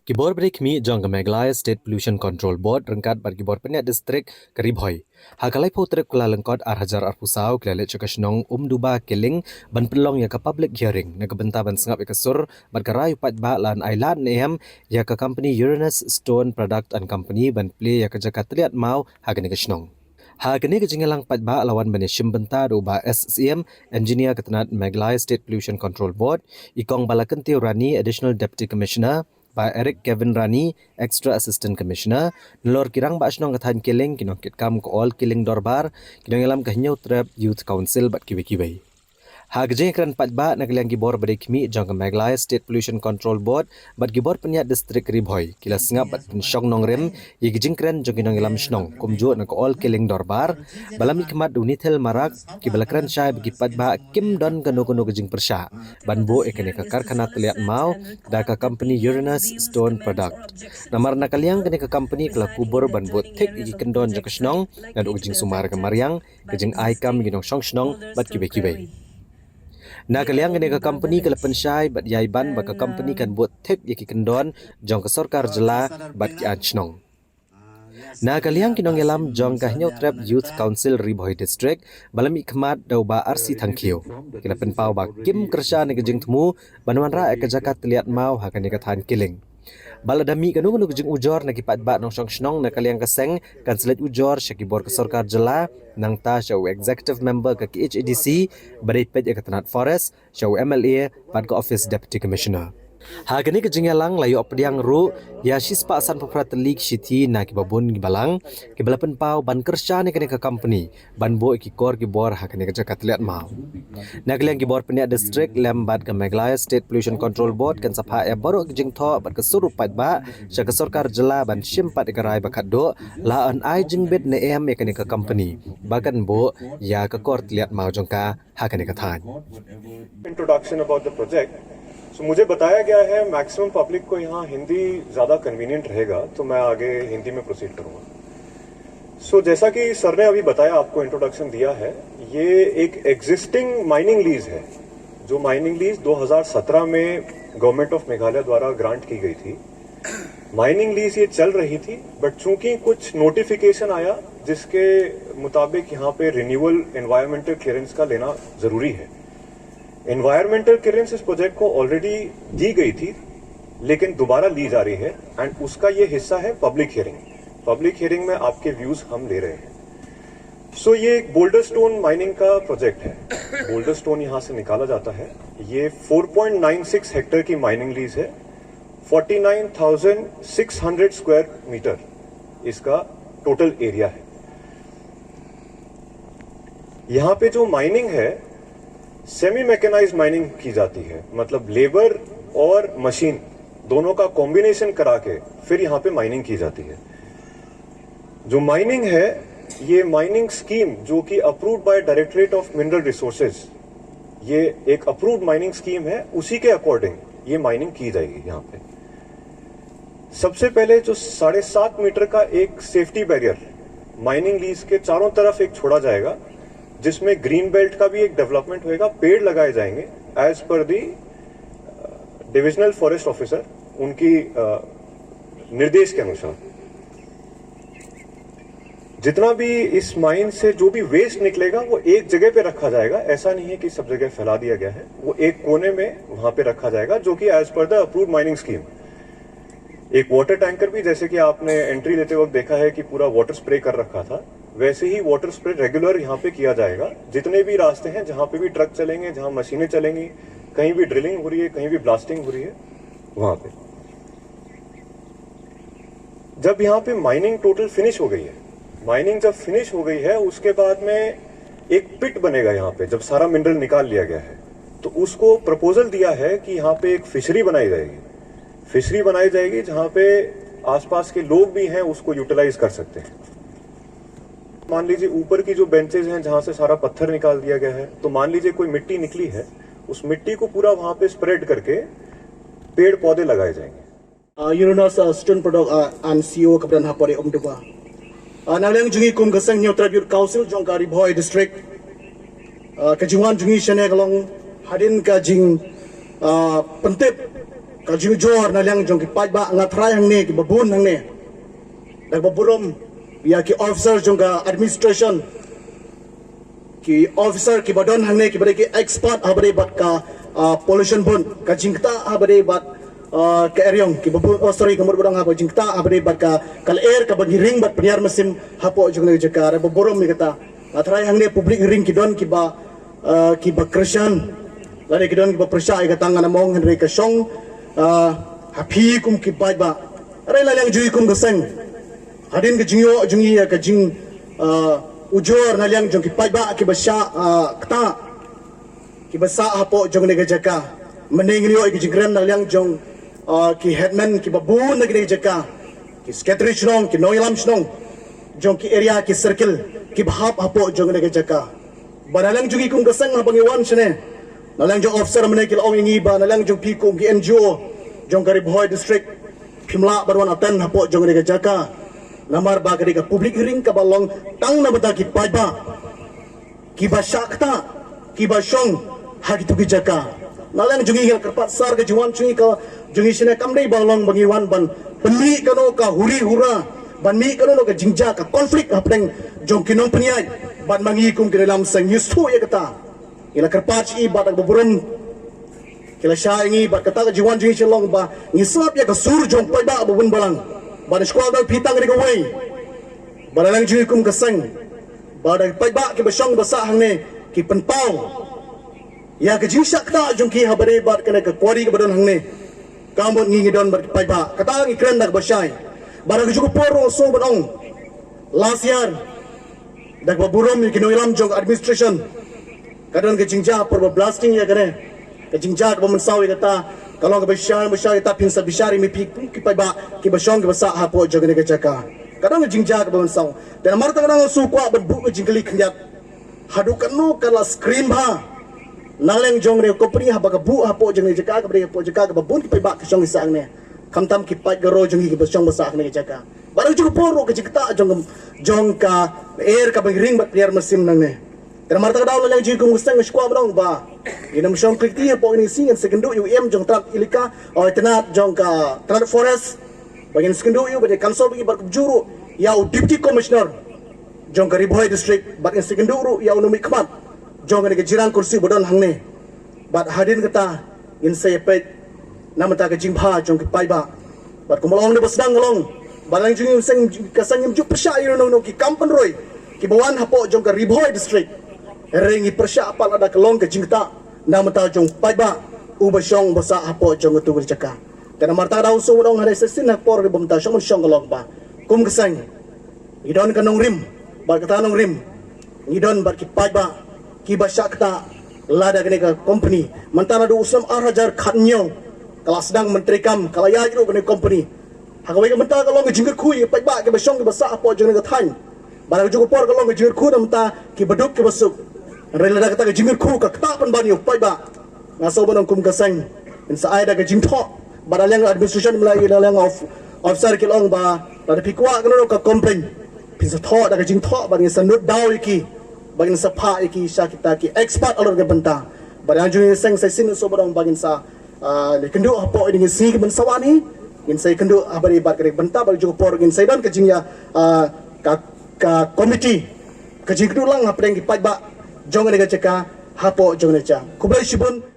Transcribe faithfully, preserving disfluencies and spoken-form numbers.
Ki bor ba dei khmih jong ka Meghalaya State Pollution Control Board ryngkat bad ki bor pynïaid district ka Ri Bhoi, ha ka laiphew tarik u Kyllalyngkot ar hajar arphew saw, ki la leit sha ka shnong Umduba Killing ban pynlong ïa ka public hearing na ka bynta ban sngap ïa ka sur bad ka rai u paidbah lane ai lad ne em ïa ka company Uranus Stone Product and Company ban plie ïa ka jaka tylliat maw ha kane ka shnong. Ha kane ka jingïalang paidbah la wan ban ïashim bynta da u Bah S Syiem, Engineer ka tnat Meghalaya State Pollution Control Board, i Kong Balakyntiew Rani, Additional Deputy Commissioner, Bah Eric Kevin Rani, Extra Assistant Commissioner, nalor ki rangbah shnong ka thaiñ Killing, ki nongkitkam ka All Killing Dorbar, ki nongïalam ka Hynñiewtrep Youth Council bad kiwei kiwei. Ha ka jingïakren paidbah na ka liang ki bor ba dei khmih jong ka Meghalaya State Pollution Control Board bad ki bor pynïaid district Ri Bhoi, ki la sngap bad pynshong nongrim ïa ki jingkren jong ki nongïalam shnong kumjuh na ka All Killing Dorbar, ba la mihkhmat da u Nithil Marak, kiba la kren shai ba ki paidbah kim don kano kano ka jingpyrshah ban buh ïa kane ka karkhana tylliat maw da ka company Uranus Stone Product. Namar na ka liang kane ka company ka la kubur ban buh thik ïa ki kyndon jong ka shnong naduh ka jingsumar ka mariang, ka jingai kam ïa ki nongshong shnong bad kiwei kiwei. Na ka liang kane ka company ka la pynshai bad ïai ban ba ka company kan buh thik ïa ki kyndon jong ka sorkar jylla bad ki aiñ shnong. Na ka liang ki nongïalam jong ka Hynñiewtrep Youth Council Ri Bhoi District, ba la mihkhmat da u Bah R C Thangkhiew, ki la pynpaw ba kim kyrshan ïa ka jingthmu ban wanrah ïa ka jaka tylliat maw ha kane ka thaiñ Killing. Ba lada mih kano kano ka jingujor na ki paidbah nongshong shnong na ka liang ka seng, kan sa leit ujor sha ki bor ka sorkar jylla, nangta sha u executive member ka K H A D C ba dei peit ïa ka tnat forest, sha u M L A bad ka office Deputy Commissioner. Ha kane ka jingïalang la ïoh pdiang ruh ïa shispah sanphew phra tylli ki shithi na kiba bun kiba lang, kiba la pynpaw ban kyrshan ïa kane ka company ban buh ïa ki kor ki bor ha kane ka jaka tylliat maw. Na ka liang ki bor pynïaid district lem bad ka Meghalaya State Pollution Control Board kan sa phah ïa baroh ki jingthoh bad ka sur u paidbah sha ka sorkar jylla ban shim pat ïa ka rai ba khatduh, la yn ai jingbit ne em ïa kane ka company ba kan buh ïa ka kor tylliat maw jong ka ha kane ka thaiñ. Introduction about the project. So मुझे बताया गया है, maximum public को यहाँ हिंदी ज़्यादा कन्वीनियंट रहेगा, तो मैं आगे हिंदी में प्रोसीड करूँगा। सो जैसा कि सर ने अभी बताया, आपको इंट्रोडक्शन दिया है, ये एक एग्जिस्टिंग माइनिंग लीज है, जो माइनिंग लीज दो हज़ार सत्रह में गवर्नमेंट ऑफ मेघालय द्वारा ग्रांट की गई थी। माइनिंग लीज ये चल रही थी, बट चूंकि कुछ नोटिफिकेशन आया जिसके मुताबिक यहाँ पे रिन्यूअल एनवायरमेंटल क्लियरेंस का लेना ज़रूरी है। एनवायरमेंटल क्लियरेंस इस प्रोजेक्ट को ऑलरेडी दी गई थी, लेकिन दोबारा ली जा रही है, एंड उसका ये हिस्सा है पब्लिक हियरिंग। पब्लिक हियरिंग में आपके व्यूज हम ले रहे हैं। सो ये एक बोल्डर स्टोन माइनिंग का प्रोजेक्ट है। बोल्डर स्टोन यहाँ से निकाला जाता है। ये four point nine six hectare की माइनिंग लीज है। Forty nine thousand six hundred square metre इसका टोटल एरिया है। यहाँ पे जो माइनिंग है, सेमी मैकेनाइज्ड माइनिंग की जाती है, मतलब लेबर और मशीन दोनों का कॉम्बिनेशन करा के फिर यहाँ पे माइनिंग की जाती है। जो माइनिंग है, ये माइनिंग स्कीम जो कि approved by directorate of mineral resources, ये एक अप्रूव्ड माइनिंग स्कीम है, उसी के अकॉर्डिंग ये माइनिंग की जाएगी। यहाँ पे सबसे पहले जो साढ़े सात मीटर का एक सेफ्टी बैरियर माइनिंग लीज के चारों तरफ एक छोड़ा जाएगा, जिसमें ग्रीन बेल्ट का भी एक डेवलपमेंट होएगा, पेड़ लगाए जाएंगे एज पर दी डिविजनल फॉरेस्ट ऑफिसर, उनकी अ, निर्देश के अनुसार। जितना भी इस माइन से जो भी वेस्ट निकलेगा, वो एक जगह पे रखा जाएगा। ऐसा नहीं है कि सब जगह फैला दिया गया है, वो एक कोने में वहां पे रखा जाएगा, जो कि as per the approved mining scheme. एक वाटर टैंकर भी, जैसे कि आपने एंट्री लेते वक्त देखा है कि पूरा वाटर स्प्रे कर रखा था, वैसे ही वाटर स्प्रे रेगुलर यहाँ पे किया जाएगा। जितने भी रास्ते हैं, जहाँ पे भी ट्रक चलेंगे, जहाँ मशीनें चलेंगी, कहीं भी ड्रिलिंग हो रही है, कहीं भी ब्लास्टिंग हो रही है, वहाँ पे। जब यहाँ पे माइनिंग टोटल फिनिश हो गई है, माइनिंग जब फिनिश हो गई है, उसके बाद में एक पिट बनेगा यहाँ पे, जब सारा मिनरल निकाल लिया गया है, तो उसको प्रपोजल दिया है कि यहाँ पे एक फिशरी बनाई जाएगी। फिशरी बनाई जाएगी, जहाँ पे आसपास के लोग भी हैं, उसको यूटिलाइज कर सकते हैं। मान लीजिए, ऊपर की जो बेंचेस हैं, जहाँ से सारा पत्थर निकाल दिया गया है, तो मान लीजिए कोई मिट्टी निकली है, उस मिट्टी को पूरा वहाँ पे स्प्रेड करके पेड़ पौधे लगाए जाएंगे। Uranus Stone Product and C E O kaba don ha por ïa Umduba. Na liang jong ngi kum ka seng Hynñiewtrep Youth Council jong ka Ri Bhoi District, ka jingwan jong ngi shane ka long hadien ka jing pyntip ka jingujor na liang jong ki paidbah, nga tharai hangne kiba bun hangne da kaba burom ïa ki officer jong ka administration, ki officer kiba don hangne kiba dei ki expert haba dei bad ka, ah, pollution bun, ka jingktah haba dei bad, ah, ka eriong kiba bun, oh sorry, ka mut ba dang haba jingktah haba dei bad ka, ka lyer kaba ngi ring bad pynïar mynsiem hapoh jong kane ka jaka. Da kaba burom ïa kata, nga tharai hangne public hearing ki don kiba, ah, kiba kyrshan lane ki don kiba pyrshah ïa kata, ngan ym ong hynrei ka shong, ah, ha phi kum ki paidbah. Hynrei na liang jong ngi kum ka seng, hadien ka jingïoh jong ngi ïa ka jing, ah, ujor na liang jong ki paidbah kiba shah, ah, ktah, kiba sah hapoh jong kane ka jaka. Mynne ngin ïoh ïa ka jingkren na liang jong, ah, ki headman kiba bun na kane ka jaka, ki secretary shnong, ki nongïalam shnong jong ki area, ki circle kiba hap hapoh jong kane ka jaka. Ba na liang jong ngi kum ka seng haba ngi wan shane, na liang jong officer mynne ki la ong ïa ngi ba na liang jong phi kum ki N G O jong ka Ri Bhoi District, phim lah ban wan attend hapoh jong kane ka jaka. Namar ba ka dei ka public hearing kaba long tang na bynta ki paidbah kiba shah ktah, kiba shong ha kito ki jaka. Na liang jong ngi, ngi la kyrpad sar, ka jingwan jong ngi ka jong ngi shane kam dei ba long ba ngi wan ban pynmih kano ka huri hura, ban mih kano ka jingjia, ka conflict hapdeng jong ki nongpynïaid bad ma ngi kum ki nongïalam seng, ngi sngewthuh ïa kata. Ngi la kyrpad sha i bad da kaba burom ki la shah ïa ngi, bad kata ka jingwan jong ngi sha long ba ngi sngap ïa ka sur jong paidbah ba bun balang. Bad sngewkwah ba phi tang ka dei kawei ba na liang jong ngi kum ka seng, ba da ki paidbah kiba shong ba sah hangne ki pynpaw ïa ka jingshah ktah jong ki haba dei bad kane ka quarry kaba don hangne. Ka mut ngi ngi don bad ki paidbah, kata ngi kren da kaba shai. Bad ha kajuh ka por ruh nga sngew ban ong, last year, da kaba burom ïa ki nongïalam jong ka administration, ka don ka jingjia por ba blasting ïa kane, ka jingjia kaba mynsaw ïa kata, ka long kaba shai, ba shai ïa kata, phin sa bishar ïa me phi ki paidbah kiba shong kiba sah hapoh jong kane ka jaka. Ka don ka jingjia kaba mynsaw. Te namar kata nga sngew kwah ban buh ka jingkylli khyndiat, haduh katno ka la screen bha na liang jong kane ka company haba ka buh hapoh jong kane ka jaka, kaba dei hapoh jaka kaba bun ki paidbah ki shong ki sah hangne, khamtam ki paid Garo jong ngi kiba shong ba sah hangne ka jaka. Bad ha kajuh ka por ruh ka jingktah jong, jong ka lyer kaba ngi ring bad pynïar mynsiem nangne. Te namar kata ka daw na liang jong ngi kum ka seng nga sngewkwah ban ong ba ngin ym shong klik kti hapoh kane ka sngi, ngin sa ïakynduh ïa u E M jong tnat elaka, oh, tnat jong ka tnat forest, ba ngin sa ïakynduh ïa u, ba ngin consult ïa u, bad kumjuh ruh ïa u Deputy Commissioner jong ka Ri Bhoi District, bad ngin sa ïakynduh ruh ïa u nongmihkhmat jong kane ka jingïalang kursiew ba don hangne. Bad hadien kata ngin sa ïapeit na bynta ka jingbha jong ki paidbah. Bad kumba la ong da kaba sdang nga la ong ba na liang jong ngi kum ka seng, ka seng ngim ju pyrshah ïa u nongno ki kam pynroi kiba wan hapoh jong ka Ri Bhoi District. Hynrei ngi pyrshah pat lada ka long ka jingktah na bynta jong u paidbah uba shong ba sah hapoh jong katu ka jaka. Te namar kata ka daw nga sngew ban ong, hadien sa shisien ha ka por kaba mynta shong ban shong ka long ba kum ka seng ngi don ka nongrim, bad kata ka nongrim ngi don bad ki paidbah kiba shah ktah lada kane ka company. Mynta naduh u snem ar hajar khathynñiew ka la sdang ban treikam, ka la ïaid ruh kane ka company. Ha kawei ka bynta ka long ka jingkyrkhu ïa ki paidbah kiba shong kiba sah hapoh jong kane ka thaiñ. Bad ha kajuh ka por ka long ka jingkyrkhu na bynta kiba duk kiba suk. Hynrei lada kata ka jingkyrkhu ka ktah pynban ïa u paidbah, nga sngew ban ong kum ka seng ngin sa ai da ka jingthoh. Bad na liang administration, na liang of, officer ki la ong ba lada phi kwah kano kano ka complain, phin sa thoh da ka jingthoh, bad ngin sa nud daw ïa ki, bad ngin sa phah ïa ki sha kita ki expert halor kane ka bynta. Bad na liang jong ngi ka seng sa shisien nga sngew ban ong ba ngin sa, ah, ïakynduh hapoh kine ki sngi kiban sa wan hi, ngin sa ïakynduh ha kaba ïadei bad kane ka bynta, bad ha kajuh ka por ngin sa ïadon ka jingïa, ah, ka, ka committee, ka jingïakynduh lang hapdeng ki paidbah jong kane ka jaka hapoh jong kane ka jaka. Khublei shibun.